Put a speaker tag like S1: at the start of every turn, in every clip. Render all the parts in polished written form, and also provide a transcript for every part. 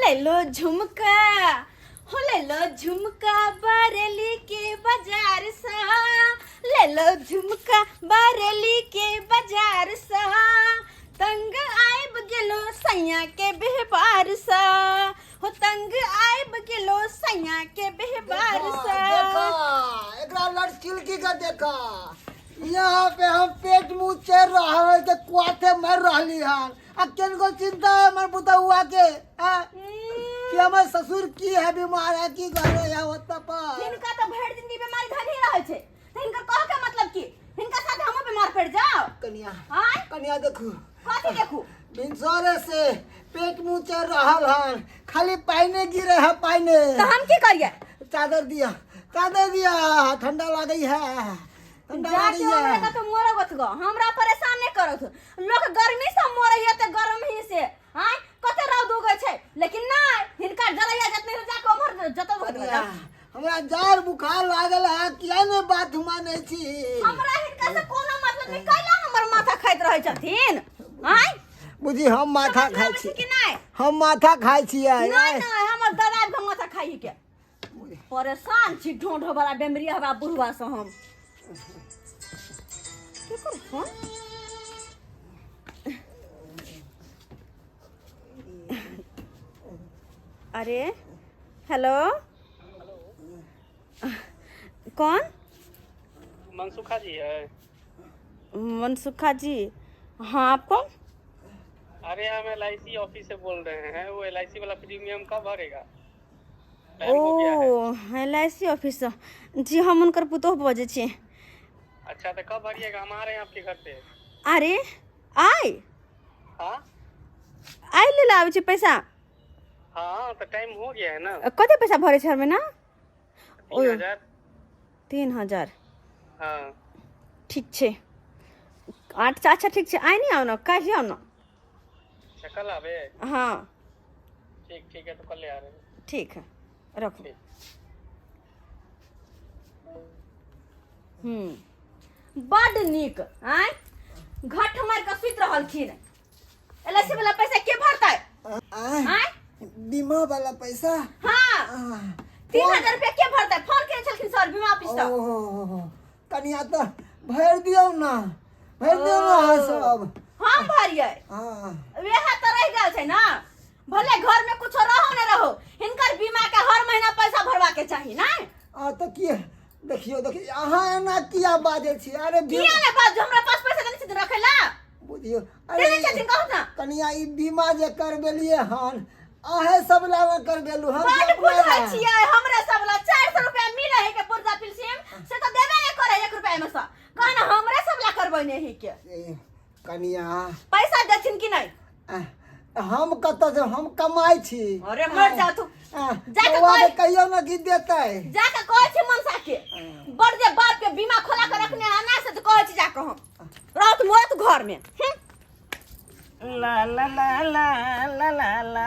S1: ले लो झुमका, हो ले लो झुमका बरेली के बाजार सा, ले लो झुमका बरेली के बाजार सा, तंग आइब गेलो सैया के बेहबार सा, हो तंग आइब गेलो सैया के बेहबार सा।
S2: देखा एकरा लड़की के देखा, यहाँ पे हम पेट मुंह चढ़ रहा है के कुआथे मर रहली हन। आ केनको चिंता है हमर पुतहुआ के, हाँ? कि हमर ससुर की है बीमार है की करे है ओतऽ पर।
S1: हिनका तो भरि दिन की बीमारी धन ही रहै छै, तऽ हिनकर कह के मतलब की? हिनका साथ हमहूँ बीमार पड़ जाओ?
S2: कनिया,
S1: आँय?
S2: कनिया देखू।
S1: कथी देखू?
S2: भिनसरे से पेट मुंह चढ़ रहल हन, खाली पाइने गिरे है पाइने।
S1: तऽ हम की करियै?
S2: चादर दिया, चादर दिया, ठंडा लागै है, ठंडा
S1: जाके
S2: लागै
S1: हमरा
S2: है।
S1: कतौ मरब गो, हमरा परेशान नहीं करत। लोक गर्मी से मरैया तऽ गर्म ही से, आँय कते रौद उगै छै, लेकिन नहीं हिनका जरैया जतने जाके उम्हर जतौ भऽ
S2: कनिया, हमरा जार बुखार लागल है, किया ने बात मानै छी?
S1: हमरा हिनका से कोनो मतलब नहीं, कैला हमर माथा खाइत रहै छथिन? आँय
S2: बुझी हम माथा
S1: समझ में
S2: खाइ
S1: आबै
S2: छी।
S1: छै कि नहीं?
S2: हम माथा खाइ छियै।
S1: नहीं नहीं, हमर दादा के माथा खाइ के परेशान छी, ढोंढो वाला बेमरी हवा बुढ़वा से हम। की करू फोन? अरे हेलो, कौन?
S3: मनसुखा जी है।
S1: मनसुखा जी, हाँ आप कौन?
S3: अरे हम एलआईसी ऑफिस से बोल रहे हैं, वो एलआईसी वाला प्रीमियम कब भरेगा? टाइम हो गया है।
S1: ओ एलआईसी ऑफिस से जी, हम हुनकर पुतोह बजै छी।
S3: अच्छा तो कब भरिएगा? हम आ रहे हैं आपके घर पे।
S1: अरे आइ?
S3: हाँ
S1: आइ ले आबै छी पैसा?
S3: हाँ तो टाइम हो गया है ना।
S1: कते पैसा भरै छै हर महीना?
S3: 3000।
S1: 3000?
S3: हाँ
S1: ठीक छै। अच्छा अच्छा ठीक छै, आइ नहि आउ ने, काल्हि आउ ने।
S3: अच्छा कल आवे?
S1: हाँ
S3: ठीक ठीक है, तो कल ले आ रहे हैं।
S1: ठीक है रखू।
S3: ठीक।
S1: बड नीक। आँय घट मारि कऽ सुति रहलखिन। एलआईसी वाला पैसा के भरतै?
S2: आँय,
S1: आँय
S2: बीमा वाला पैसा?
S1: हाँ
S2: आह,
S1: 3000 रुपया के भरतै? फोन केने छलखिन सर बीमा ऑफिस सँ।
S2: ओहो कनिया तऽ भरि दियौ ना, भरि दियौ ना अहाँ सब।
S1: हम भरियै?
S2: हाँ
S1: वएह तऽ रहि गेल छै ना, भले घर में कुछो रहो न रहो, हिनकर बीमा के हर महीना पैसा भरवा के चाही ना।
S2: आ तऽ की देखियौ, देखियौ अहाँ एना किया बाजै छी? अरे
S1: किया ने बाजू, हमरा पास पैसा देने छथिन रखै ला?
S2: बुझियौ
S1: देने छथिन कहू ना।
S2: कनिया ई बीमा जे करबेलियै हन अहे सब ला करबेलु हम
S1: बड
S2: अपना
S1: बुझै
S2: ला।
S1: छियै, हमरे सब ला 400 रुपया मिलै है के पुर्जा पिलसिम से तऽ देबे नहि करै 1 रुपया में से, कहना हमरे सब ला करबै नहीं के।
S2: ए, कनिया
S1: पैसा देथिन कि नहीं?
S2: हम कतऽ से हम कमाइ छी।
S1: अरे मर जा तू। जा के
S2: बौआ के
S1: कह।
S2: कहियौ ने कि देतै।
S1: जाके कहै छी मनसा के, बड़ जे बाप के बीमा खोला के रखने है ना, से तऽ कहै छी जाके हम रहत मरत घर में।
S4: ला ला ला ला ला ला ला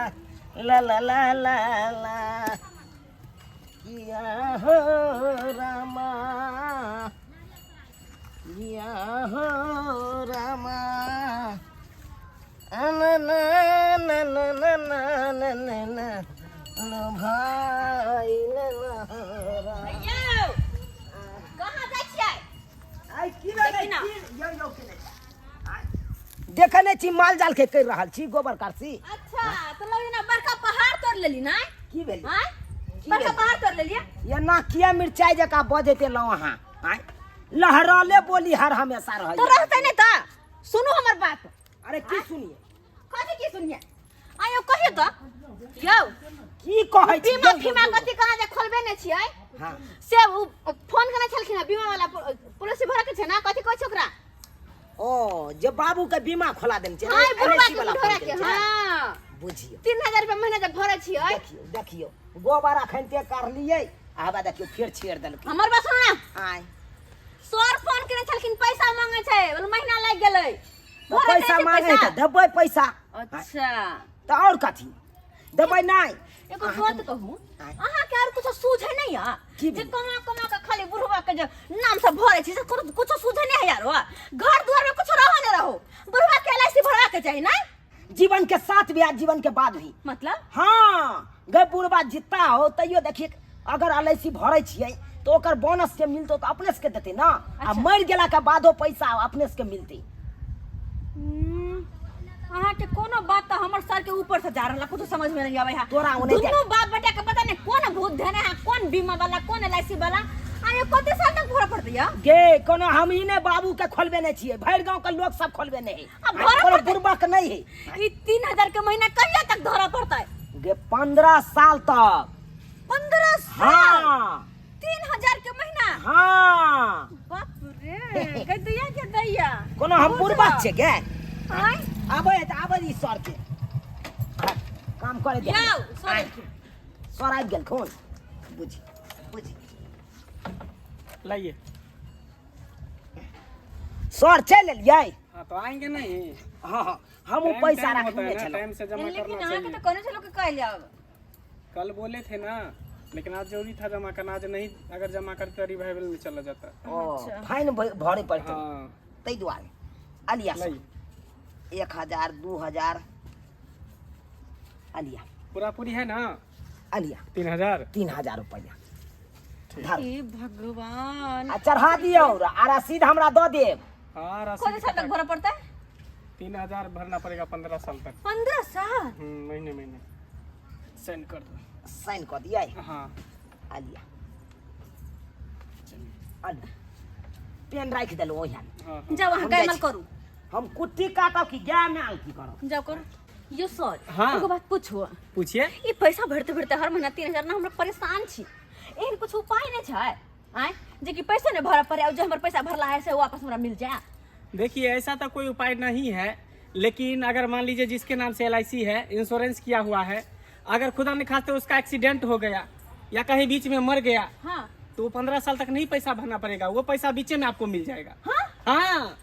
S4: ला ला ला ला ला किया हो रामा, किया हो रामा, ना ना ना ना ना ना ना ना ना लो भाई ना ना रामा।
S1: यौ कहाँ जाइ छियै?
S4: आइ की भेलै?
S1: देखी ना।
S4: की यौ यौ के देखै नहि छी, माल जाल के करि रहल छी गोबर करसी।
S1: अच्छा तो लगे ना बड़का पहाड़ तोड़ लेली ना?
S4: की भेल?
S1: आँय
S4: की
S1: बड़का
S4: भेल?
S1: पहाड़ तोड़ लेलियै?
S4: एना किया मिरचाई जकाँ बजैत एलहुँ अहाँ? आँय लहरले बोली हर हमेशा रहै।
S1: तो रहतै नहि तऽ सुनू हमर बात।
S4: अरे की सुनिए?
S1: कथी की सुनिए? आयो कहियो तऽ यौ
S4: की कहै छी?
S1: बीमा
S4: यौ, यौ,
S1: फीमा
S4: यौ।
S1: कथी कहाँ जे खोलबे नहि छियै?
S4: हाँ
S1: से उ फोन केने छलखिन हँ बीमा वाला, पॉलिसी भरऽ के छै ना, कथी कहै छै ओकरा?
S4: ओ जे बाबू के बीमा खोला देने छै।
S1: हाँ बुढ़वा
S4: LIC
S1: के
S4: वाला
S1: बुढ़वा
S4: फोन
S1: के
S4: केने छै।
S1: हाँ
S4: बुझियौ
S1: 3000 रुपया महीना जे भरै छियै।
S4: देखियौ देखियौ गोबर अखन ते करलियै, आबा देखियौ फेर छेड़ देलकै।
S1: हमर बात सुनू ना।
S4: आय
S1: सर फोन केने छलखिन, पैसा मांगे छै, बोले महीना लागि गेलै।
S4: तऽ
S1: भरऽ
S4: पैसा
S1: के छै
S4: मांगे
S1: पैसा।
S4: तऽ देबै पैसा।
S1: अच्छा
S4: तऽ आओर कथी देबै नहि?
S1: एगो बात कहू,
S4: आँय।
S1: अहाँ के आर कुछो सूझे नहीं है?
S4: की
S1: जे
S4: भेल?
S1: कमा कमा के खाली बुढ़वा के जे नाम से भरे छी से कुछो सूझे नहीं है यार। घर दुआर में कुछो रहो नहीं रहो, बुढ़वा के एलआईसी भरवा के चाही नहीं?
S4: जीवन के साथ भी आ जीवन के बाद भी।
S1: मतलब?
S4: हाँ गए बुढ़बा जितना हो तैयो देखिए अगर एल I सी भरे छियै तो ओकर बोनस के मिलतो तो अपने से देते ना, आ
S1: अच्छा।
S4: मर गेला के बादो पैसा अपने से मिलते।
S1: अहाँ के कोनो बात तो हमर सर के ऊपर से जा रहल, कुछ समझ में नहीं आवे है।
S4: तोरा ओने जा-
S1: दुनू बाप बेटा के पता नहीं कोन भूत धेने है, कोन बीमा वाला कोन एल I सी वाला, आ ये कते साल तक भरा पड़ते या?
S4: गे कोनो हम ही ने बाबू के खोलबे नहीं छियै, भरि गांव के लोग सब खोलबे नहीं है।
S1: आ भरा
S4: कोनो
S1: पड़तै?
S4: बुढ़बा के नहीं है।
S1: ई 3000 के महीना कहिया तक धरा पड़तै?
S4: गे 15 साल तक।
S1: 15 साल?
S4: हाँ।
S1: 3000 के महीना?
S4: हाँ।
S1: बाप रे, के दैया के दैया।
S4: कोनो हम बुढ़बा छियै गे?
S1: आय?
S4: आबै तऽ आबै ई सर के। हाँ, काम करे दे।
S1: जाउ, सर
S4: आय।
S1: एलखिन।
S4: सर आबि गेल खून। बुझी, बुझी।
S3: लाइए।
S4: सर चलि एलियै?
S3: हाँ तो आएंगे नहीं।
S4: हाँ, हाँ, हम उ
S3: टाइम
S4: पैसा
S3: टाइम होता
S4: रखने
S3: है ना,
S4: छलहुँ।
S3: टाइम से जमा
S1: लेकिन
S3: करना
S1: अहाँके
S3: चाहिए।
S1: तऽ कहने छलहुँ कि काल्हि आउ।
S3: कल बोले थे ना, लेकिन आज जरूरी था जमा करना, आज नहीं अगर जमा करते तो रिवाइवल में चला जाता।
S4: ओ,
S1: अच्छा।
S4: फाइन भरे पड़ते।
S3: हाँ।
S4: ताहि दुआरे अलिया
S3: लाइए।
S4: 1000 2000 अलिया।
S3: पूरा पूरी है ना?
S4: अलिया।
S3: 3000?
S4: 3000 रुपया। धर।
S1: हे भगवान।
S4: आ चढ़ा दियौ आ रसीद हमरा दऽ देब।
S3: हाँ, रसीद
S1: कते साल तक भरऽ पड़तै?
S3: 3000 भरना पड़ेगा 15 साल तक।
S1: 15 साल?
S3: महीने महीने साइन कर दो।
S4: साइन कऽ दियै?
S3: हाँ।
S4: अलिया। अलिया। पेन राखि देलहुँ ओहिना।
S3: हाँ, हाँ।
S1: जाउ अहाँ
S4: हम जाइ
S1: गाय
S4: छी।
S1: करू।
S4: हम कुट्टी काटब कि गाय में आंकी करब?
S1: जाउ करू। यो सर,
S3: हाँ।
S1: एगो बात पूछू?
S3: पूछिए।
S1: ई पैसा भरते भरते हर महीना 3000 ना हमरा परेशान छी, एहन कुछ उपाय नहीं छै आय जे कि पैसा नहीं भरऽ पड़े और जो हमर पैसा भरला है से वापस हमरा मिल जाए?
S3: देखिए ऐसा तो कोई उपाय नहीं है, लेकिन अगर मान लीजिए जिसके नाम से एल I सी है, इंश्योरेंस किया हुआ है, अगर खुदा न खास्ते उसका एक्सीडेंट हो गया या कहीं बीच में मर गया,
S1: हाँ।
S3: तो वो 15 साल तक नहीं पैसा भरना पड़ेगा, वो पैसा बीचे में आपको मिल जाएगा।
S1: हाँ?
S3: हाँ।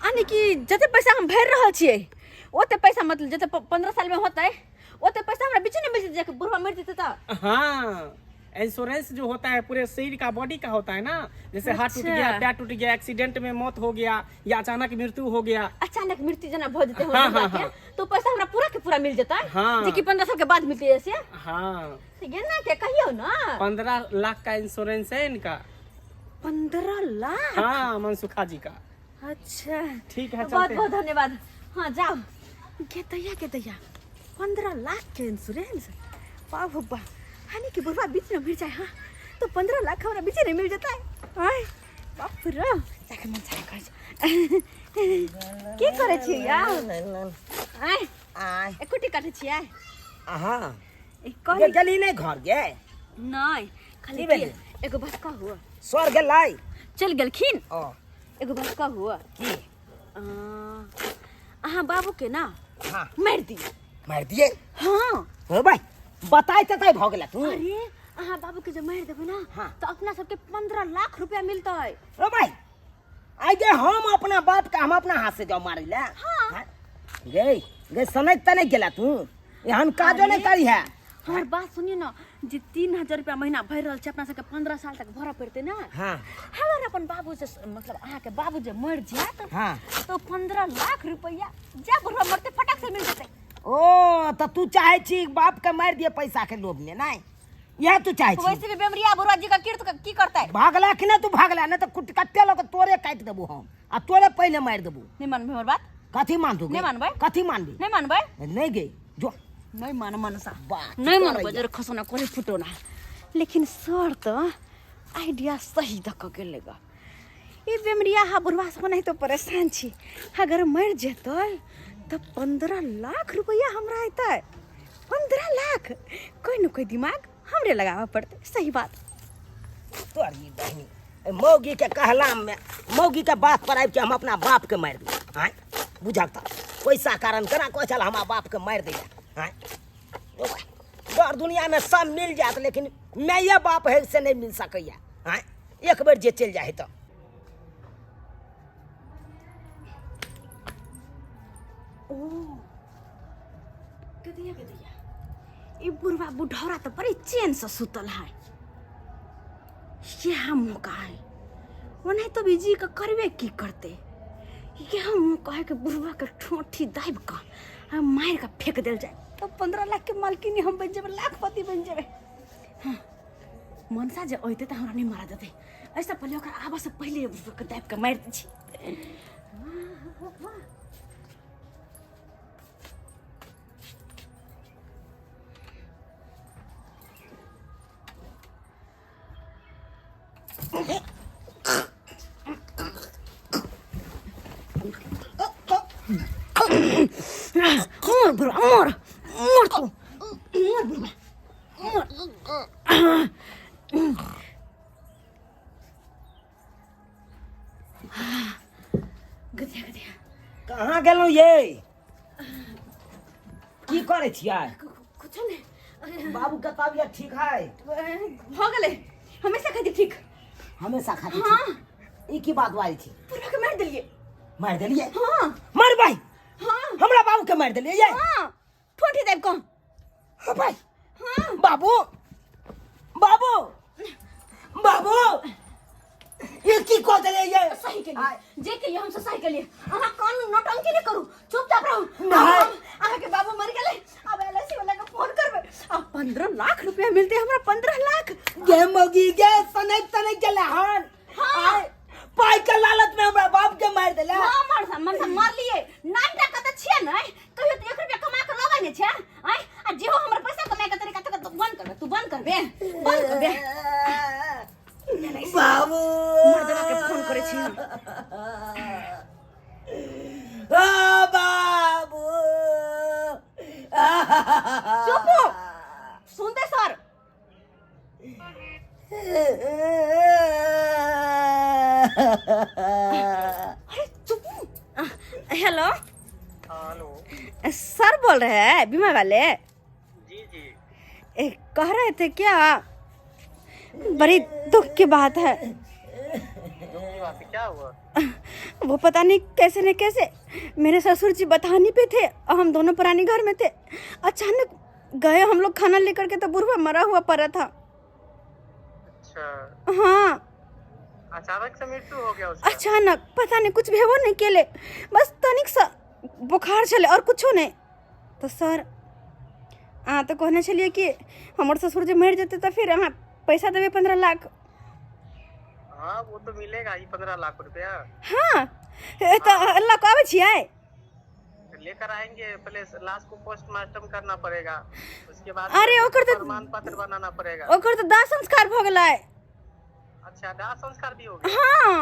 S1: यानी कि जते पैसा हम भर रहल छियै ओते पैसा मतलब जते 15 साल में होतै ओते पैसा हमरा बीचे में मिल जेतै, जाके बुढ़वा मर जेतै त।
S3: हाँ, इंश्योरेंस जो होता है पूरे शरीर का बॉडी का होता है ना, जैसे हाथ टूट गया,
S1: अच्छा।
S3: पैर टूट गया, एक्सीडेंट में मौत हो गया या अचानक मृत्यु हो गया।
S1: अचानक मृत्यु जना भ जेतै
S3: हाँ,
S1: हमरा
S3: हाँ,
S1: के,
S3: हाँ।
S1: तो पैसा हमरा पूरा के पूरा मिल जेतै।
S3: हाँ।
S1: जे कि 15 साल के बाद मिलतै ऐसे।
S3: हाँ।
S1: तो ये ना के कहियो ना।
S3: 15 लाख का इंश्योरेंस है इनका।
S1: 15 लाख?
S3: हाँ, मनसुखा जी का।
S1: अच्छा।
S3: ठीक है,
S1: बहुत
S3: चलते हैं।
S1: बहुत धन्यवाद। हाँ जाओ। के दैया के दैया 15 लाख के इंश्योरेंस, बाप रे बाप। हानि के बुढ़वा बीच में मिल जाए। हाँ तो 15 लाख हमरा बीच में मिल जाता है। आय बाप रे, जाके मन चाहे कर की करे छी यार? आय।
S4: आय।
S1: एकोटी काटे छी आय।
S4: हाँ।
S1: ए, कहली
S4: गे गेली नहीं घर गे?
S1: नहीं, खाली
S4: की भेलै?
S1: के एगो बात कहू।
S4: सर गेलै?
S1: चल गेलखिन।
S4: ओ।
S1: एगो बात कहू।
S4: की?
S1: अहाँ बाबू के ना
S4: हाँ।
S1: मारि दियौ।
S4: मारि दियै?
S1: हाँ।
S4: हो भाई, बताइ तताइ भऽ गेला तू।
S1: अरे अहाँ बाबू के जे मारि देबै ना,
S4: हाँ।
S1: तो अपना सबके 15 लाख रुपया मिलतै।
S4: ओ भाई, आइ गे हम अपना बाप के हम अपना हाथ से जाओ मारै ला।
S1: हाँ।
S4: हाँ? गे, गे सनक त नहीं गेला तू, एहन काजो नहीं करी है।
S1: हमर बात सुनियो ना, जे 3000 रुपया महीना भरि रहल छै अपना सबके 15 साल तक भरऽ पड़तै ना।
S4: हाँ।
S1: हमर अपन बाबू जे मतलब अहाँ के बाबू जे मरि जायत,
S4: हाँ।
S1: तो 15 लाख रुपया जा बुढ़वा मरते फटाक से मिल जेतै।
S4: ओ त तू चाहे छी बाप के मारि दिए पैसा के लोभ में, नहीं यह तू चाहे छी?
S1: वैसे भी बेमरिया बुढ़वा जी का कीर्त की करतै?
S4: भागला कि ना तू भागला, नहीं तो कुट कट्टे लग तोरे काटि देबू हम आ तोरे पहले मारि देबू।
S1: नहीं मानबै हमर बात?
S4: कथी मानतू?
S1: नहीं मानबै?
S4: कथी मानबी?
S1: नहीं मानबै?
S4: नहीं गे जो
S1: नहीं मान मनसा।
S4: बात
S1: नहीं
S4: करैया।
S1: मानबै जरे खसोना कोनी फुटोना। लेकिन सर तो आइडिया सही दक गेलै ग। ई बेमरिया हा बुढ़वा सब नहीं तो परेशान छी, अगर मर जेतै तो 15 लाख रुपया हमरा अयतै। 15 लाख कोई न कोई दिमाग हमरे लगाबऽ पड़तै। सही बात।
S4: तोरी बहिनी, ए मौगी के कहला में मौगी के बात पर आबि के हम अपना बाप के मारि दियै। आँय बुझक तऽ पैसा कारण केना कहै छल हमरा बाप के मारि दैया। आँय डर दुनिया में सब मिल जायत, लेकिन माये बाप है से नहीं मिल सकैया। आँय एक बेर जे चलि जाइ है तऽ।
S1: ओ गदैया गदैया, ई बुढ़वा बुढ़ौरा तऽ बड़ी चैन से सुतल है। यह मौका है, ओनाहि तो भी जी के करबे की करते। यह मौका है कि बुढ़वा के ठोठी दाबि कऽ हम मारि कऽ फेंक देल जाय तऽ 15 लाख के मालकिनी हम बनि जेबै, लाखपति बनि जेबै। हाँ, मनसा जे अयतै तऽ हमरा नहि मारा देतै। एहिसँ पहिले, ओकर आबऽसँ पहिले दाबि कऽ मारि दै छी। मर बुढ़वा, मर मर, तू मर बुढ़वा, मर। गधिया गधिया।
S4: कहाँ गेलहुँ ये? की करै छियै?
S1: कुछो नहि।
S4: बाबू के तबियत ठीक है?
S1: भऽ गेलै हमेशा खातिर ठीक।
S4: हमेशा खातिर?
S1: हाँ।
S4: ठीक? ई की बात बाजै छी?
S1: बुढ़वा के मारि देलियै।
S4: मारि देलियै?
S1: हाँ।
S4: मारबै?
S1: हाँ।
S4: हमरा बाबू के मारि देलियै ये?
S1: हाँ, ठोठी देब कह।
S4: हाँ भाई।
S1: हाँ।
S4: बाबू, बाबू, बाबू, ये की कह देलियै ये?
S1: सही के लिए, जे के लिए हमसे सही के लिए। अहाँ कान नौटंकी नहि करू, चुपचाप रहू।
S4: नहीं।
S1: अहाँ के बाबू मर गेलै, अब एलआईसी वाला के फोन करबै आ 15 लाख रुपया मिलते हमरा, 15 लाख।
S4: गे मौगी गे, सनक सनक गेलै हन।
S1: हाँ।
S4: आय, पाई के लालच में हमरा बाप के मारि देले।
S1: हाँ, मर सा मर सा, मार लिए। नाटक तऽ छियै नै, कहियो तऽ 1 रुपया कमा के लबै नै छै। आय, आ जेहो हमर पैसा कमाए के तरीका तक बंद करबे, तू बंद करबे, बंद करबे।
S4: बाबू।
S1: मर्दवा के फोन करै छी हम।
S4: आ बाबू।
S1: चुप हो। सुनते सर। अरे चुप। हेलो।
S3: हेलो।
S1: सर बोल रहे हैं, बीमा वाले?
S3: जी जी।
S1: कह रहे थे क्या, बड़ी दुख की बात है।
S3: दुख की बात है, क्या हुआ?
S1: वो पता नहीं कैसे न कैसे, मेरे ससुर जी बथानी पे थे और हम दोनों पुराने घर में थे। अचानक गए हम लोग खाना लेकर के तो बुढ़वा मरा हुआ पड़ा था।
S3: अच्छा।
S1: हाँ।
S3: अचानक से मृत्यु हो गया उसका?
S1: अचानक, पता नहीं, कुछ भेबो नहीं केले, बस तनिक सा बुखार छलै और कुछो नहीं। तो सर, अहाँ तऽ कहने छलियै कि हमर ससुर जे मरि जेतै तऽ फिर अहाँ पैसा देबै 15 लाख।
S3: हाँ, वो तो मिलेगा ही 15 लाख रुपया।
S1: हाँ, तऽ लऽ कऽ आबै छियै?
S3: लेकर आएंगे। पहले लाश को पोस्टमार्टम करना पड़ेगा, उसके बाद
S1: अरे, ओकर तो-
S3: प्रमाण पत्र बनाना पड़ेगा।
S1: ओकर तऽ दाह संस्कार भऽ गेलै।
S3: अच्छा, दाह संस्कार भी हो गया?
S1: हाँ।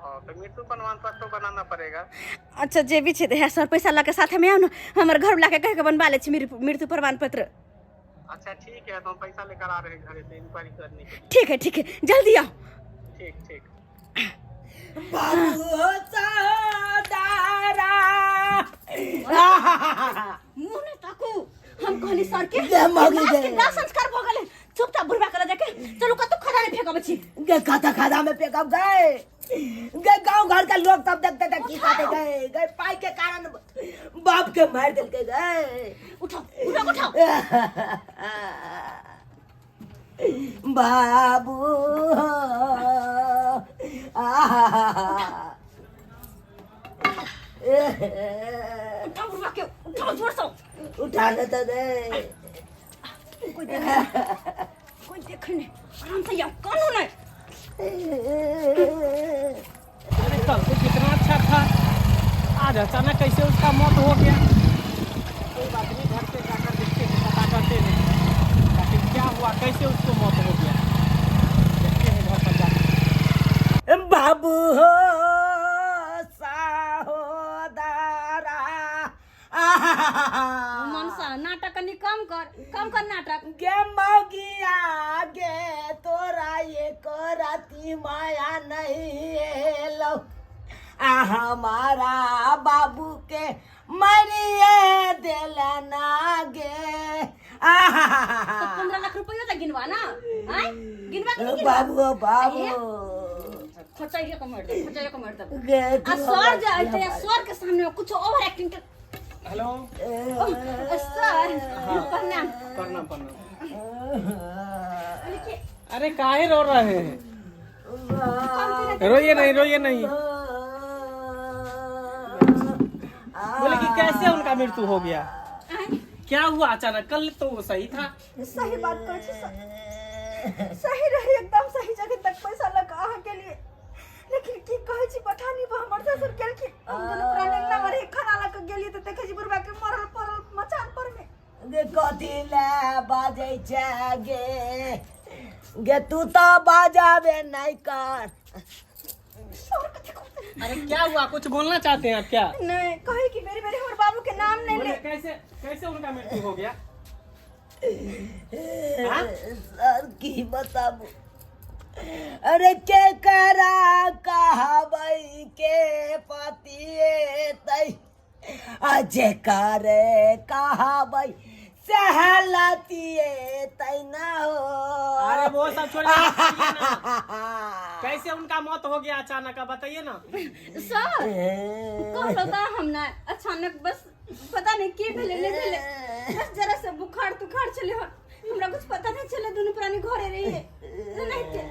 S3: और तो मृत्यु प्रमाण पत्र तो बनाना पड़ेगा।
S1: अच्छा, जे भी छै तऽ सर, पैसा लऽ के साथमे आउ ने, हमर घर वाला के कहि के बनवा लै छी मृत्यु प्रमाण पत्र।
S3: अच्छा, ठीक है, तो हम पैसा लेकर आ रहे हैं घर पे इंक्वायरी करने के लिए।
S1: ठीक है, ठीक है, जल्दी आओ।
S3: ठीक ठीक।
S4: बाबू सहोदरा।
S1: मुँह नहि ताकू। हम कहली सर के
S4: गे मौगी
S1: लाश
S4: गे।
S1: के दाह संस्कार भऽ गेलै। चुपचाप बुढ़बा के लऽ जाके चलू, कतौ खदा नहि फेकबै छी।
S4: गे, खाता खादा में फेंकब गए? गे, गांव घर का लोग सब देखते थे, की कहते गए? गए, पाई के कारण बाप के मार दिल के गए।
S1: उठाओ, उठाओ, उठाओ।
S4: बाबू, आहा।
S1: उठाओ बुढ़बा के, उठाओ जोर से।
S4: उठा ले तो दे।
S1: कोई देखे नहीं, कोई देखे नहीं, आराम से आओ, कानू नहीं।
S3: अरे, कल तो कितना अच्छा था, आज अचानक कैसे उसका मौत हो गया? कोई बात नहीं, घर पे जाकर देखते हैं, पता करते हैं आखिर क्या हुआ, कैसे उसको मौत हो गया। देखते हैं घर पर जाकर।
S4: बाबू हो सहोदरा।
S1: मनसा, नाटक कनी कम कर, कम कर नाटक।
S4: गे मौगिया गे, तोरा एक राती माया नहीं एलो, आ हमारा बाबू के मरिए देला गे। आहा।
S1: तो 15 लाख रुपया तो गिनवा ना, आय गिनवा कि नहीं गिनवा?
S4: बाबू, बाबू।
S1: खोचाइए को मार दे, खोचाइए को मार दे।
S4: गे।
S1: आ सर जे आइते, सर के सामने कुछ ओवर एक्टिंग के।
S3: हेलो।
S1: ओ, सर, प्रणाम।
S3: प्रणाम, प्रणाम।
S1: देखिए।
S3: अरे, काहे रो रहे हैं? रोइए नहीं, रोइए नहीं। बोले कि कैसे उनका मृत्यु हो गया, क्या हुआ अचानक? कल तो वो सही था।
S1: सही बात कहै छी सर। सही रही, एकदम सही जगह तक पैसा लगा अहाँ के लिए, लेकिन की कहै छी पता नहीं बा, हमर ससुर केलखिन। हम दुनू प्राणी अंगना में रही, खाना लऽ कऽ गेलियै तऽ देखै छी बुढ़बा के मरल पड़ल मचान पर में।
S4: गे कथी ले बाजै छै गे? गे तू तऽ बाजाबे नहि कर।
S1: सर कथी कहते?
S3: अरे क्या हुआ, कुछ बोलना चाहते हैं आप क्या?
S1: नहीं, कहे कि बेरी बेरी हमर बाबू के नाम नहीं
S3: बोले
S1: ले।
S3: कैसे कैसे उनका मृत्यु हो गया? हाँ?
S4: सर की बताबू, अरे के करा कहबै के पतिएतै, आ जे करे कहबै सहलतिएतै ना हो।
S3: अरे वो सब छोड़िए, बताइए ना कैसे उनका मौत हो गया अचानक, आप बताइए ना।
S1: सर कहलो तऽ हम ना अचानक बस पता नहीं की भेलै नहीं भेलै, बस जरा से बुखार तुखार छलै हन, हमरा कुछ पता नहीं चले, दुनू प्राणी घरे रहिए नहीं के।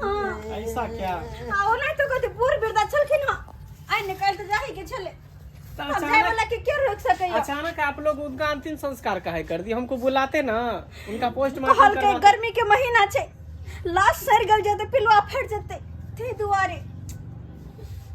S1: हाँ।
S3: ऐसा क्या?
S1: हाँ, ओ नहीं तो कहते बूढ़ वृद्धा छलखिन हँ, आइ निकालि तऽ जाही के छलै।
S3: तो
S1: अब जाय
S3: अचानक
S1: वाला के के रोक सकैया?
S3: अचानक आप लोग उनका अंतिम संस्कार काहे कर दिए? हमको बुलाते ना, उनका पोस्टमार्टम
S1: कहलकै
S3: करवाते।
S1: गर्मी के महीना छै, लाश सड़ि गेल जेतै, पिलुआ फटि जेतै, ताहि दुआरे।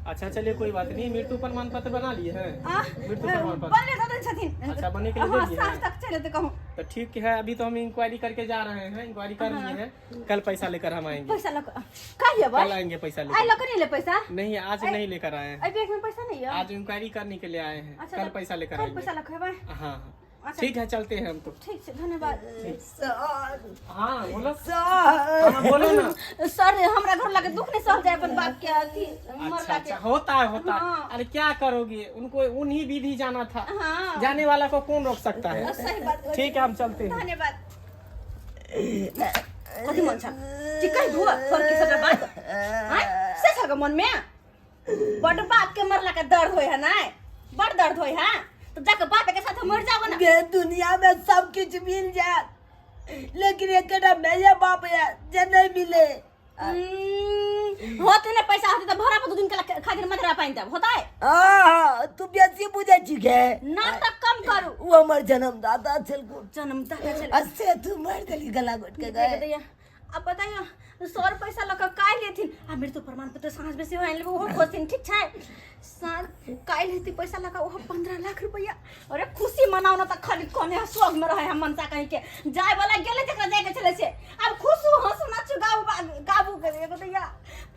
S3: अच्छा चलिए कोई बात नहीं। मृत्यु प्रमाण पत्र बना लिए हैं?
S1: आ,
S3: मृत्यु प्रमाण पत्र
S1: बनले दऽ देने छथिन।
S3: अच्छा, बने के लिए
S1: हाँ,
S3: दे दिए
S1: साँझ
S3: हैं।
S1: तक चले तऽ कहूँ।
S3: तो ठीक है, अभी तो हम इंक्वायरी करके जा रहे हैं, इंक्वायरी कर लिए हैं, कल पैसा लेकर हम आएंगे।
S1: पैसा लऽ कऽ काल्हि अयबै?
S3: कल आएंगे पैसा
S1: आइ
S3: लेकर।
S1: लऽ कऽ नहीं ले पैसा?
S3: नहीं, आज नहीं लेकर आए हैं।
S1: एहि बैग में पैसा नहीं है।
S3: आज इंक्वायरी करने के लिए आए हैं।
S1: अच्छा,
S3: कल
S1: तऽ
S3: पैसा लेकर
S1: कल
S3: आएंगे।
S1: पैसा लऽ कऽ अयबै?
S3: हाँ हाँ।
S1: अच्छा।
S3: ठीक है, चलते हैं हम तो।
S1: ठीक छै, धन्यवाद।
S4: सर।
S3: हाँ बोलो।
S4: सर।
S3: हाँ बोलो ना।
S1: सर हमरा घर लगे दुख नहीं सहल जाए अपन बाप के अथी मरला
S3: अच्छा
S1: के।
S3: अच्छा, होता है होता है।
S1: हाँ।
S3: अरे क्या करोगे, उनको उन्हीं विधि जाना था।
S1: हाँ।
S3: जाने वाला को कौन रोक सकता है?
S1: सही बात कहै छी।
S3: ठीक है, हम चलते हैं।
S1: धन्यवाद। कथी मन छ चिकन धुआ सर के सबटा बात आय से छ मन में बड बाप के मरला के दर्द होय है ना, बड़ दर्द होय है, तो जाके बाप के साथ मर जाओ ना।
S4: गे दुनिया में सब कुछ मिल जाए, लेकिन एकटा मैया बाप है जे नहीं मिले।
S1: होते ना पैसा होते तो भरा पर दू दिन के खातिर मदरा पानी तब होता है।
S4: हाँ, तू बेसी बुझे छी गे।
S1: नाटक कम करू।
S4: वो हमर जन्मदाता छल।
S1: जन्मदाता छल।
S4: असे तू मार देली गला घोट के गए।
S1: अब बताइयो, सर पैसा लऽ कऽ काल्हि एथिन आ मृत्यु प्रमाण पत्र साँझ बेसी आनि लेबै, ओहो खोजथिन। ठीक छै सर, काल्हि हेतै पैसा लऽ कऽ ओहो 15 लाख रुपैआ। अरे खुशी मनाउ ने तऽ खाली कोने शोक में रहे हम मनसा कहीं के। जाय वाला गेलै, जकरा जाय के छलै से। आब खुश हो, हंसू, नाचू, गाबू गाबू के एगो दैया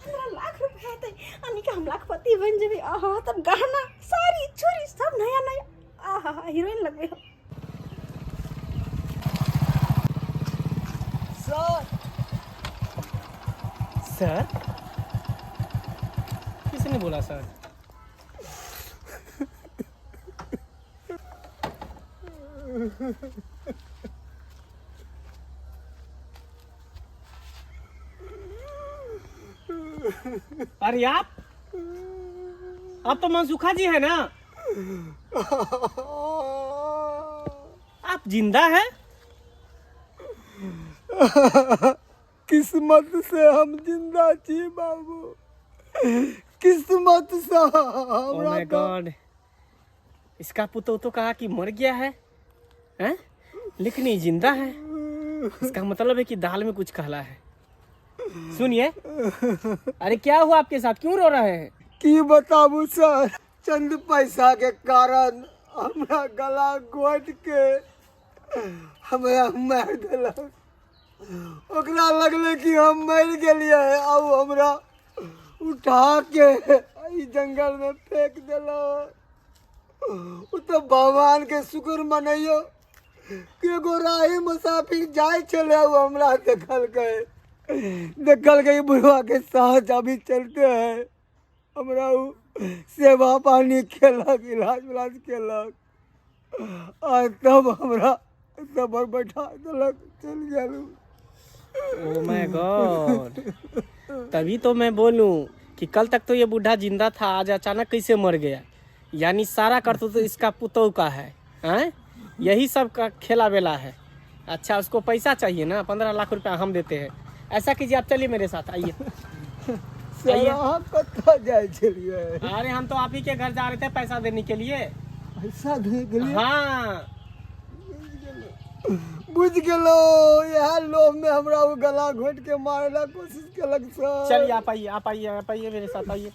S1: 15 लाख रुपैआ हेतै, अनिका हम लाखपति बनि जेबै। आहा, तब गहना, साड़ी, चूड़ी सब नया नया। आहा, हीरोइन लगबै हम।
S4: सर।
S3: सर, किसने बोला सर? अरे आप तो मनसुखा जी है ना? आप जिंदा हैं?
S2: किस्मत से हम जिंदा छी बाबू, किस्मत से।
S3: ओ
S2: हमरा
S3: my
S2: तो
S3: गॉड, इसका पुतोह तो कहा कि मर गया है, हैं? लेकिन ये जिंदा है, इसका मतलब है कि दाल में कुछ काला है। सुनिए, अरे क्या हुआ आपके साथ? क्यों रो रहे हैं?
S2: की बताबू सर, चंद पैसा के कारण हमरा गला घोट के हमरा मारि देलक। ओकरा लगलै कि हम मरि गेलियै आ ओ हमरा उठा के ई जंगल में फेंक देलक। ओ तऽ भगवान के शुक्र मनैयौ कि एगो राही मुसाफिर जाइ छलै, ओ हमरा देखलकै, देखलकै ई बुढ़वा के साँस अभी चलते है। हमरा ओ सेवा पानी केलक, इलाज उलाज केलक आ तब हमरा तब बैठा देलक, चलि गेल उ।
S3: ओ my God, तभी तो मैं बोलूं कि कल तक तो ये बूढ़ा जिंदा था, आज अचानक कैसे मर गया? यानी सारा करतूत तो इसका पुतोह का है, हैं? यही सब का खेला बेला है। अच्छा, उसको पैसा चाहिए ना, 15 लाख रुपया हम देते हैं। ऐसा कीजिए, आप चलिए मेरे साथ, आइए।
S2: सर
S3: आइए।
S2: अहाँ कतऽ जाइ छलियै?
S3: अरे हम तो आप ही के घर जा रहे थे पैसा देने के लिए।
S2: पैसा दे के लिए?
S3: हाँ।
S2: बुझ गेलो, इएह लोभ में हमरा ओ गला घोट के मारे ला कोशिश केलक सर।
S3: चलिए आप आइए, आप आइए, आप आइए मेरे साथ, आइए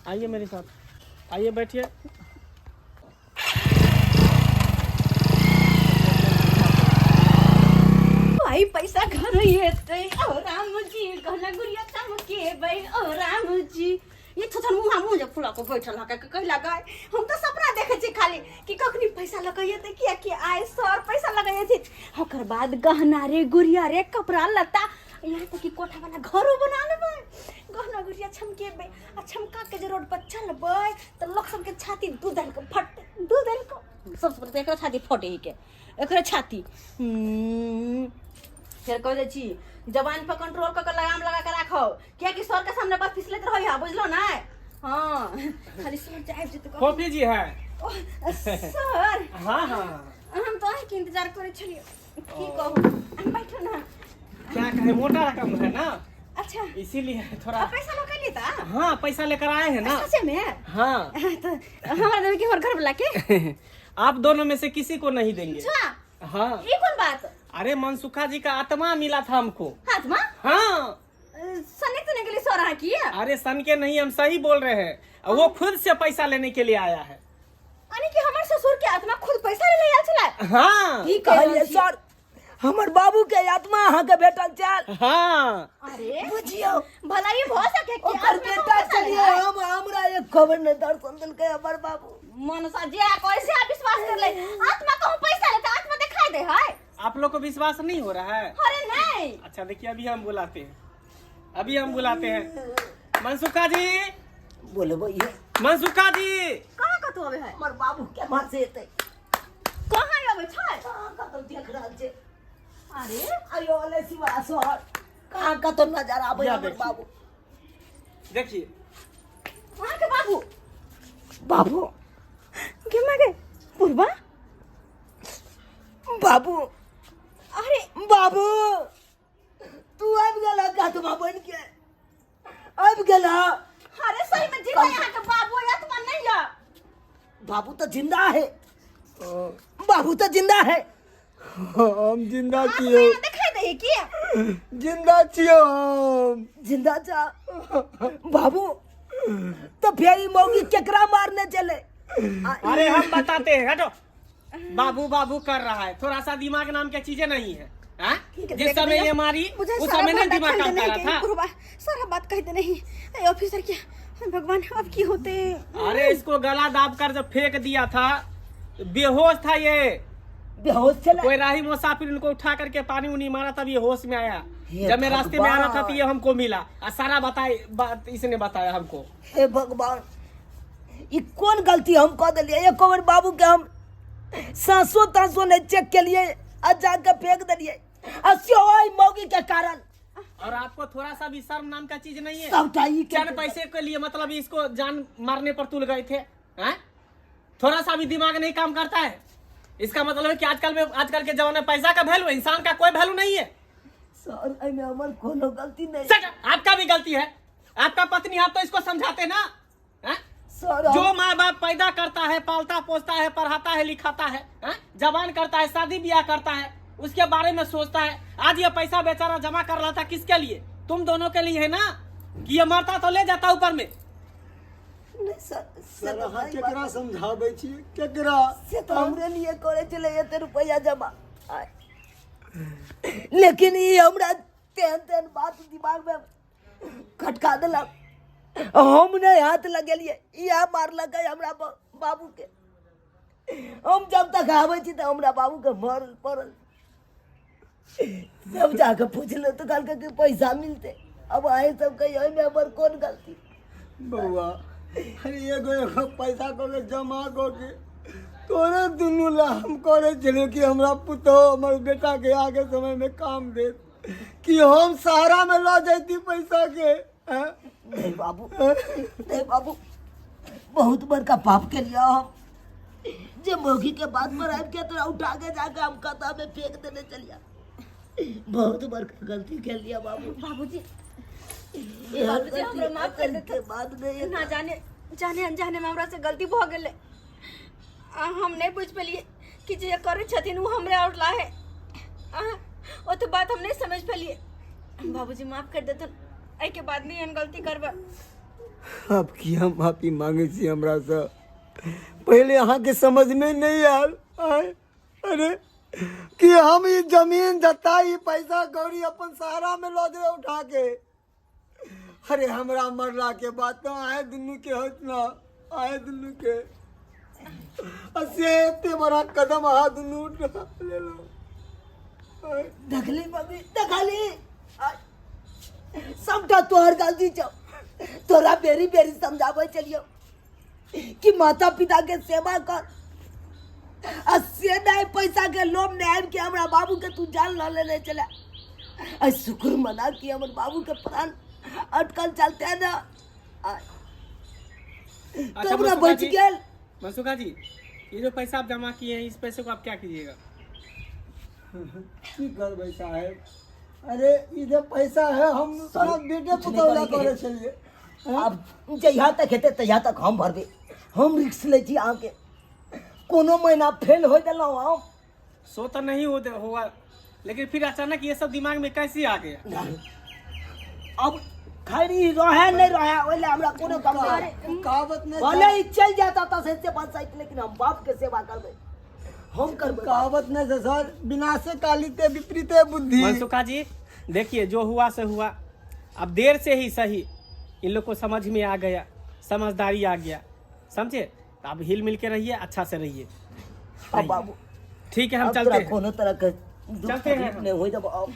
S3: आइए मेरे साथ, आइए बैठिए।
S1: भाई पैसा घर हेतै। ओ राम जी, कहना गुड़िया चमकेबै। ओ राम जी, ये छोछन मुँह मुँह जे फुला के बैठल हके कहि लगा। हम तऽ सपना देखै छी खाली कि कखनी पैसा लऽ के एतै, कियाकि आइ सर पैसा लऽ के एथिन, ओकर बाद गहना रे गुड़िया रे कपड़ा लत्ता, यहाँ तक कि कोठा वाला घरो बना लेबै। गहना गुड़िया छमकेबै आ छमका के जे रोड पर चलबै तऽ लोक सबके छाती दू दल के फटतै, दू दल के। सबसँ पहिले तऽ एकरो छाती फटे ही के, एकरो छाती। फेर कह दै छी, जबान पर कंट्रोल कऽ के लगाम लगा के राखो, कियाकि सर के सामने बस फिसलैत रहै है, बुझलो ना? हाँ, खाली सर जे आबि जेतै।
S3: फोफी जी है।
S1: ओह, सर।
S3: हाँ हाँ।
S1: हम तो अहींके इंतजार करै छलियै। की कहू, हम बैठो ना।
S3: क्या कहे, मोटा रकम है ना।
S1: अच्छा।
S3: इसीलिए थोड़ा।
S1: अब पैसा लऽ के एलियै तऽ?
S3: हाँ, पैसा लेकर आए हैं ना।
S1: सच में?
S3: हाँ।
S1: तऽ हमरा देबै कि हमर घर वाला के?
S3: आप दोनों में से किसी को नहीं देंगे।
S1: अच्छा।
S3: हाँ।
S1: ई कोन बात?
S3: अरे मनसुखा जी का आत्मा मिला था हमको।
S1: आत्मा?
S3: हाँ।
S1: सने तने के लिए सर अहाँ की?
S3: अरे सन के नहीं, हम सही बोल रहे हैं। वो खुद से पैसा लेने के लिए आया है।
S1: यानी कि हमर ससुर के आत्मा खुद पैसा ले आयल छलै?
S3: हाँ।
S4: की कहलियै सर? हमर बाबू के आत्मा अहाँके भेटल छल?
S3: हाँ।
S1: अरे
S4: बुझियौ,
S1: भला ई भऽ सके कि
S4: ओकर
S1: आत्मा
S4: बेटा
S1: पैसा ले
S4: छलियै
S1: आयल?
S4: हम, हमरा एक खबर नहि दर्शन देलकै हमर बाबू।
S1: मनसा जे कैसे आप विश्वास कर ले? आत्मा कहूँ पैसा लेते आत्मा दिखाई दे है?
S3: आप लोग को विश्वास नहीं हो रहा है?
S1: अरे नहीं।
S3: अच्छा देखिए, अभी हम बुलाते हैं, अभी हम बुलाते हैं। मनसुखा जी।
S4: बोलबै ये।
S3: मनसुखा जी।
S1: कहाँ कतौ अबै है?
S4: हमर बाबू केम्हर से एतै?
S1: कहाँ अबै छै?
S4: कहाँ कतौ देख रहल छै।
S1: अरे
S4: अयो अलै शिवा शहर, कहाँ कतौ नजर आबै
S3: या
S4: हमर
S3: देखिए।
S4: बाबू।
S3: देखिए।
S1: अहाँके बाबू?
S4: बाबू।
S1: गे मागे बुढ़बा।
S4: बाबू।
S1: अरे
S4: बाबू, तू आबि गेल आत्मा बनि के आबि गेल।
S1: अरे सही में जिंदा यहाँ के बाबू आत्मा नहीं है?
S4: बाबू तो जिंदा है, बाबू तो जिंदा है।
S2: हम जिंदा
S1: आत्मा
S2: छियौ।
S1: यहाँ दिखाई दे की?
S2: जिंदा छियौ हम।
S4: जिंदा जा बाबू, तो फेर ई मौगी केकरा मारने चले?
S3: अरे हम बताते हैं, हटो। बाबू बाबू कर रहा है, थोड़ा सा दिमाग नाम के चीजें नहीं है, हाँ?
S1: ठीक है,
S3: जिस
S1: देख
S3: समय
S1: भैया,
S3: ये मारी
S1: मुझे
S3: उस
S1: सारा
S3: समय नहीं
S1: भंडा
S3: दिमाग
S1: खोल
S3: काम
S1: देने
S3: कर रहा
S1: के
S3: था।
S1: गुरुबा, सारा बात कह देने ही ए ऑफिसर क्या, हे भगवान, अब की होते?
S3: अरे इसको गला दाब कर जब फेंक दिया था, बेहोश था ये।
S4: बेहोश छलै?
S3: कोई राही मुसाफिर उनको उठा करके पानी उनी मारा, तब ये होश में आया।
S4: हे
S3: जब मैं रास्ते में आ रहा था
S4: भगवान।
S3: तो ये हमको मिला और सारा बताए बात इसने बताया हमको।
S4: हे भगवान, ई कोन गलती हम कऽ देलियै? एको बेर बाबू के हम साँसो ताँसो नहि चेक केलियै आ जाके फेंक देलियै, आ सेहो एहि मौगी के कारण।
S3: और आपको थोड़ा सा भी शर्म नाम का चीज नहीं है?
S4: सबटा ई के
S3: चंद पैसे के लिए मतलब इसको जान मारने पर तुल गए थे, हैं? थोड़ा सा भी दिमाग नहीं काम करता है। इसका मतलब है कि आजकल में, आजकल के जमाने में पैसा का वैल्यू, इंसान का कोई वैल्यू नहीं है।
S4: सर, एहिमे हमर कोनो गलती नहि।
S3: सर, आपका भी गलती है। आपका पत्नी, आप तो इसको समझाते ना, हैं?
S4: सर,
S3: जो माँ बाप पैदा करता है, पालता पोसता है, पढ़ाता है, लिखाता है, हैं? जवान करता है, शादी ब्याह करता है, उसके बारे में सोचता है। आज ये पैसा बेचारा जमा कर रहा था किसके लिए? तुम दोनों के लिए है ना, कि ये मरता तो ले जाता ऊपर में।
S4: नहि सर, से
S2: सर
S4: तऽ
S2: अहाँ
S4: सही
S2: केकरा
S4: बात।
S2: समझाबै छियै, केकरा?
S4: से तऽ हमरे लिए करै छलै एते रुपैआ जमा आय। लेकिन ई हमरा तेहन तेहन बात दिमाग में खटका देलक। हम नहि हाथ लगेलियै, इएह मारलकै हमरा बाबूके। हम जब तक आबै छी तऽ हमरा बाबूके मरल पड़ल। सब जाके पुछलहुँ तऽ कहलकै कि पैसा मिलतै। अब अहीं सब कहियौ, एहिमे हमर कोन गलती?
S2: बौआ, अरे एगो एगो पैसा कऽ के जमा कऽ के तोरे दुनू ला हम करै छलियै कि हमरा पुतोहु, हमर बेटाके आगे समयमे काम देत, कि हम सहारामे लऽ जैती पैसाके, आँय?
S4: नहीं बाबू, नहीं बाबू, बहुत बड़का पाप के लिया हम जे मौगी के बात पर आबि के तोरा उठा के जाके हम कता में फेंक देने चलिया। बहुत बड़का गलती के लिया बाबू।
S1: बाबूजी। बाबूजी हमरा माफ कर
S4: के
S1: देते
S4: बाद में
S1: ना जाने जाने अनजाने में हमरा से गलती भऽ गेलै। आ हम नहि बुझि पेलियै कि जे करै छथिन ओ हमरे और लाहे। आ ओ तऽ बात हम नहि समझ पेलियै। बाबूजी माफ कर देथुन, एहिके बाद नहि एहन गलती करबै।
S2: आब की हम माफी मांगे छी हमरासँ? पहिले अहाँके समझमे नहि आयल। आँय, अरे कि हम ई जमीन जत्ता ई पैसा कौड़ी अपन सहारा में लऽ जेबै उठा के। अरे हमरा मरला के बाद तो आए दुनू के होत ना, आए दुनू के। आ से एते बड़ा कदम अहाँ दुनू उठा लेलहुँ। आँय।
S4: देखली मम्मी, देखली, सबटा तोहर गलती छौ। तोरा बेरी बेरी समझाबै छलियौ कि माता पिता के सेवा कर, आ से नहीं पैसा के लोभ में आबि के हमरा बाबू के तू जान ल लेने छले। आ शुक्र मना कि हमर बाबू के प्राण अटकल चलते ना।
S3: अच्छा,
S4: तब ना
S3: मनसुखा
S4: बच
S3: जी,
S4: गेल।
S3: मनसुखा जी, ये जो पैसा आप जमा किए हैं, इस पैसे को आप क्या कीजिएगा?
S2: की करबै साहेब? अरे ई जे पैसा है हम
S4: सर,
S2: अपना बेटे
S4: कुछ नहीं
S2: पुतौह ला
S4: करैके
S2: करै
S4: है।
S2: छलियै।
S4: आब जहिया तक हेतै तहिया तक हम भरबै। हम रिक्स लै छी अहाँके, कोनो महीना फेल हो देलहुँ हम?
S3: सो तो नहीं हो हुआ, लेकिन फिर अचानक ये सब दिमाग में कैसे आ गया?
S4: अब खैरी रहे नहीं रहे, ओहि लए हमरा कोनो काम नहीं।
S2: कहावत नहि
S4: भले ही चलि जाता तऽ से पंचायत, लेकिन हम बाप के सेवा करबै, हम करबै।
S2: कहावत नहि छै सर, विनाशे कालिते विपरीते बुद्धि।
S3: मनसुखा जी, देखिए, जो हुआ से हुआ। अब देर से ही सही इन लोग को समझ में आ गया, समझदारी आ गया, समझे? तो अब हिल मिल के रहिए, अच्छा से रहिए।
S4: अब बाबू
S3: ठीक है, हम
S4: अब
S3: चलते
S4: तोरा
S3: हैं।
S4: कोनो तरह के दुख
S3: चलते हैं
S4: तकलीफ
S3: हम।
S4: नहीं होइ देबो अब।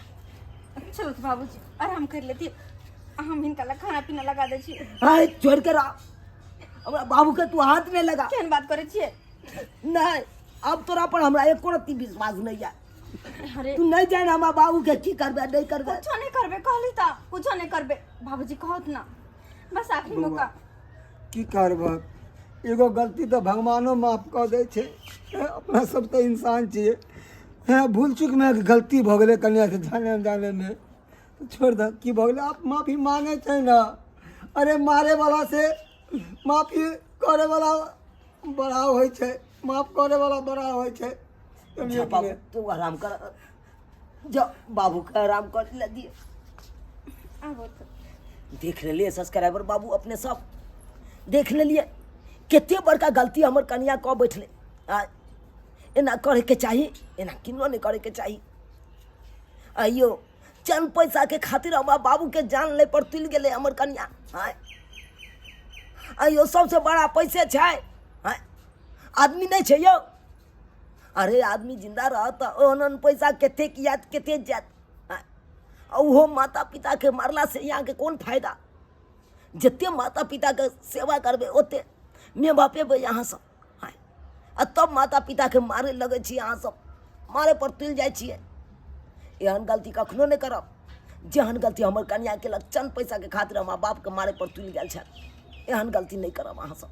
S1: चलो तो बाबूजी, आराम कर लेती, हम हिनका ला खाना पीना लगा दै छी।
S4: हाय, छोड़ के रह हमरा बाबू के, तू हाथ नहीं लगा।
S1: केहन बात करै छियै?
S4: नहीं, अब तोरा पर हमरा एको रत्ती विश्वास नहीं है।
S1: अरे
S4: तू नहीं जान हमरा बाबू के की करबे नहीं करबे।
S1: कुछो नहीं करबे, कहली तऽ कुछो नहीं करबे। बाबूजी कहत ना, बस आखिरी मौका।
S2: की करबक, एगो गलती तऽ भगवानो माफ कऽ दै छै। हेँ, अपना सब तऽ इंसान छियै। हेँ, भूल चूकमे गलती भऽ गेलै कनिया से जाने अनजानेमे, तऽ छोड़ि दहक। की भऽ गेलै, आब माफी मांगै छै ने। अरे मारे वाला से माफी करे वाला बड़ा होइ छै, माफ करे वाला बड़ा होइ छै।
S4: जा बाबू, तू आराम कर, जा बाबू के आराम कर ले दिए।
S1: आबो तऽ।
S4: देख लेलिए सब्सक्राइबर बाबू, अपने सब देख लेलिए कते बड़का गलती हमर कनिया कऽ बैठले। आ एना करैके चाही? एना किनो नहि करैके चाही। आइयो चंद पैसा के खातिर हमरा बाबू के जान ले पर तुलि गेलै हमर कनिया। आँय, आइयो सबसे बड़ा पैसे छै। आँय, आदमी नहि छै यौ। अरे आदमी जिंदा रहत तऽ ओहन ओहन पैसा कतेक आयत, कतेक जायत? आँय, आ ओहो माता पिताके मारलासँ यहाँके कोन फायदा? जते माता पिताके सेवा करबै ओते माय बाप एबै अहाँ सब। आँय, आ तब माता पिताके मारे लगै छी अहाँ सब, मारे पर तुलि जाइ छियै। एहन गलती कखनो नहि करब जेहन गलती हमर कनिया केलक। चंद पैसाके खातिर हमरा बापके मारे पर तुलि गेल छल। एहन गलती नहि करब अहाँ सब।